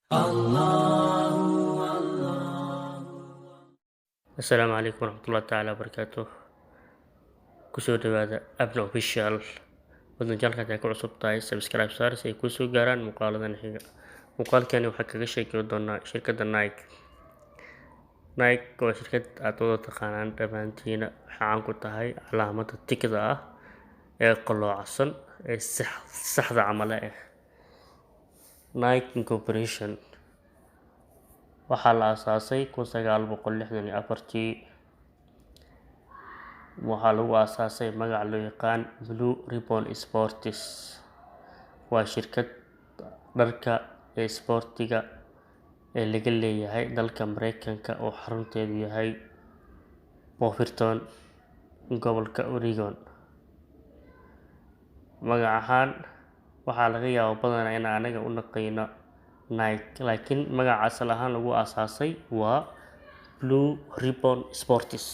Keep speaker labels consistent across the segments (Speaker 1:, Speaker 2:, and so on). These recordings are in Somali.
Speaker 1: Asalaamu calaykum waraxmatullahi tacaala wabarakaatuh. Kusoo dhawaada Abna Official. Fadlan channelka haddii ay ku cusub tahay, subscribe saar si ay kusoo gaaraan muuqaaladan xiga. Muuqaalkani waxaa kaga sheeki doonaa shirkadda Nike. Nike waa shirkad aad wada taqaanaan dhammaantiina. Waxay caan ku tahay calaamadda tikida ah ee qaloocsan ee saxda camale ah. Nike Incorporation waxaa la aasaasay 1964-tii. Waxaa lagu aasaasay magac loo yaqaan Blue Ribbon Sports. Waa shirkad dharka ee isboortiga ee laga leeyahay dalka Mareykanka oo xarunteedu yahay Beaverton, gobolka Oregon. Magac ahaan waxaa laga yaabaa badanaa in anaga u naqayno Nike, laakiin magaca asal ahaan lagu aasaasay waa Blue Ribbon Sports.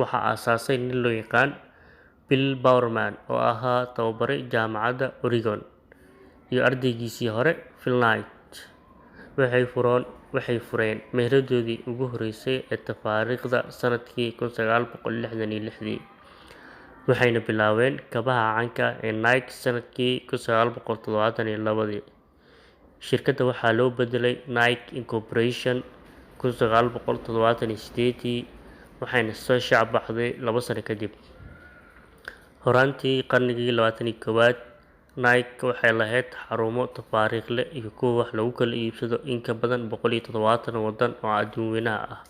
Speaker 1: Waxaa aasaasay nin loo yaqaan Bill Bowerman, oo ahaa tababare jaamacadda Oregon, iyo ardaygiisii hore Phil Knight. Waxay fureen meheradoodii ugu horeysay ee tafaariiqda sanadkii 1966-dii, waxayna bilaabeen kabaha caanka ah ee Nike sanadkii 1972-dii. Shirkadda waxaa loo bedelay Nike Incorporation 1978-dii, waxayna soo shaac baxday 2 sano kadib. Horaantii qarnigii 21aad, Nike waxay lahayd xarumo tafaariiqle iyo kuwa wax lagu kala iibsado in ka badan 170 waddan oo adduunweynaha ah.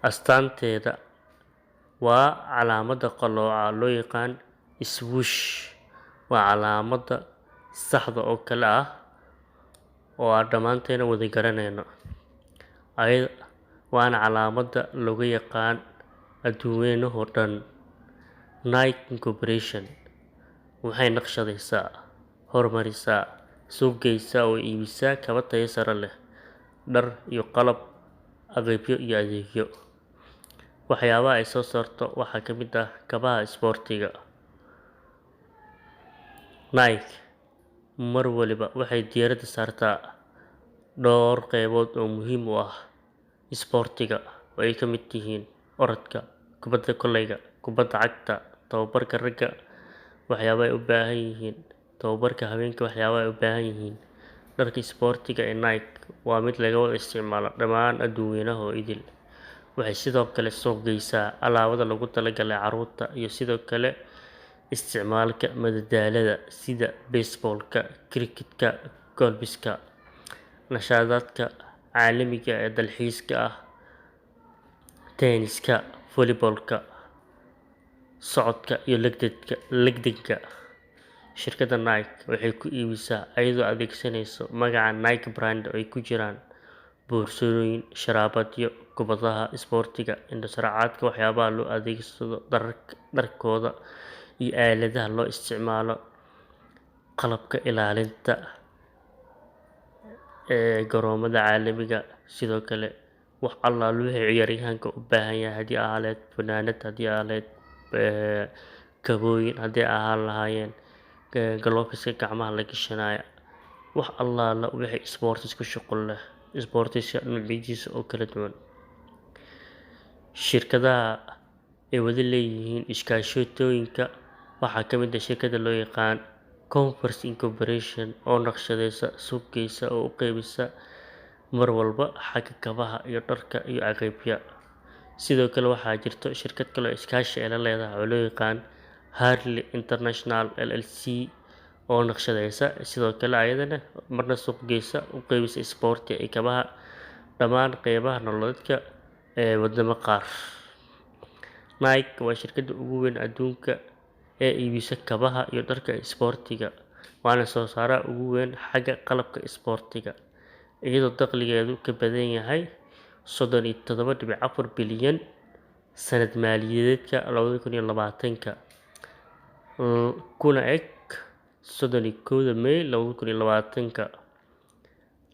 Speaker 1: Astaanteeda waa calaamadda qalooca loo yaqaan swoosh. Waa calaamadda saxda oo kale ah oo aan dhammaanteena wada garanayno, waana calaamadda looga yaqaan adduunweynahoo dhan. Nike Incorporation waxay naqshadaysaa, horumarisaa, suuq geysaa oo iibisaa kabo tayo sare leh, dhar iyo qalab, agabyo iyo adeegyo. Waxyaabaha ay soo saarto waxaa ka mid ah kabaha isboortiga. Nike mar waliba waxay diiradda saartaa dhowr qeybood oo muhiim u ah isboortiga, oo ay ka mid yihiin orodka, kubadda kolayga, kubadda cagta, tababarka ragga waxyaabaha ay u baahan yihiin, tababarka haweenka waxyaabaha ay u baahan yihiin. Dharka isboortiga ee Nike waa mid laga wada isticmaalo dhammaan adduunweynaha oo idil. Waxay sidoo kale suuq geysaa alaabada loogu talagalay carruurta iyo sidoo kale isticmaalka madadaalada sida baseball-ka, cricket-ka, golf-ka, nashaadaadka caalamiga ee dalxiiska ah, tennis-ka, volleyball-ka, socodka iyo legdanka. Shirkadda Nike waxay ku iibisaa iyadoo adeegsanaysa magaca Nike brand, oo ay ku jiraan boorsooyin, sharabaadyo, kubbadaha isboortiga, indho-sharcaadka, waxyaabaha loo adeegsado dharkooda iyo aaladaha loo isticmaalo qalabka ilaalinta ee garoomada caalamiga. Sidoo kale wax allaale wixii ciyaaryahanka u baahan yahay, haddii ahaan lahayd funaanad, haddii ahaan lahayd kabooyin, haddii ahaan lahaayeen gloves-ka gacmaha la gashanayo, wax allaala wixii sports ku shuqul leh, sports-ka noocyadiisa oo kala duwan. Shirkadaha ay wada leeyihiin iskaashatooyinka waxaa ka mid ah shirkadda loo yaqaan Converse Incorporation, oo naqshadeysa, suuq geysa oo u qeybisa mar walba xagga kabaha iyo dharka iyo agabya. Sidoo kale waxaa jirto shirkad kale oo iskaashi ay la leedahay oo loo yaqaan Harley International LLC, oo naqshadeysa, sidoo kale ayadana marna suuq geysa, u qeybisa isboorti iyo kabaha dhammaan qeybaha nololeedka ee wadamo qaar. Nike waa shirkadda ugu weyn adduunka ee iibisa kabaha iyo dharka isboortiga, waana soo saaraha ugu weyn xagga qalabka isboortiga, iyadoo dakhligeedu ka badan yahay 37.4 bilyan sanad maaliyadeedka 2020-ka, kuna eg 31-da May 2020-ka.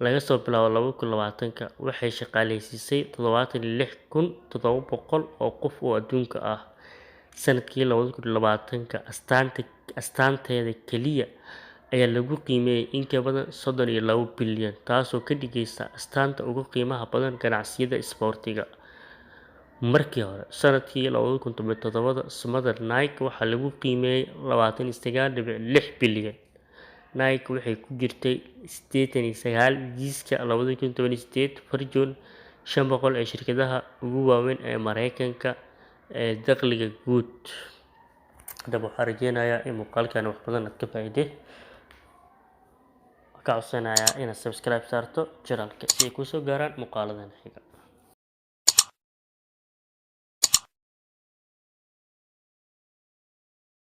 Speaker 1: Laga soo bilaabo 2020-ka, waxay shaqaaleysiisay 76,700 oo qof oo adduunka ah. Sanadkii 2020-ka, astaanteeda kaliya ayaa lagu qiimeeyay in ka badan 32 bilyan, taasoo ka dhigaysa astaanta ugu qiimaha badan ganacsiyada isboortiga. Markii hore, sanadkii 2017, sumadda Nike waxaa lagu qiimeeyay 29.6 bilyan. Nike waxay ku jirtay 89 liiska 2018 Fortune 500 ee shirkadaha ugu waaweyn ee Mareykanka ee dakhliga guud. Haddaba waxaan rajeynayaa in muuqaalkan wax badan aad ka faa'iiday. Waxaan ka codsanayaa inaad subscribe saarto channelka si ay kusoo gaaraan muuqaaladan xiga.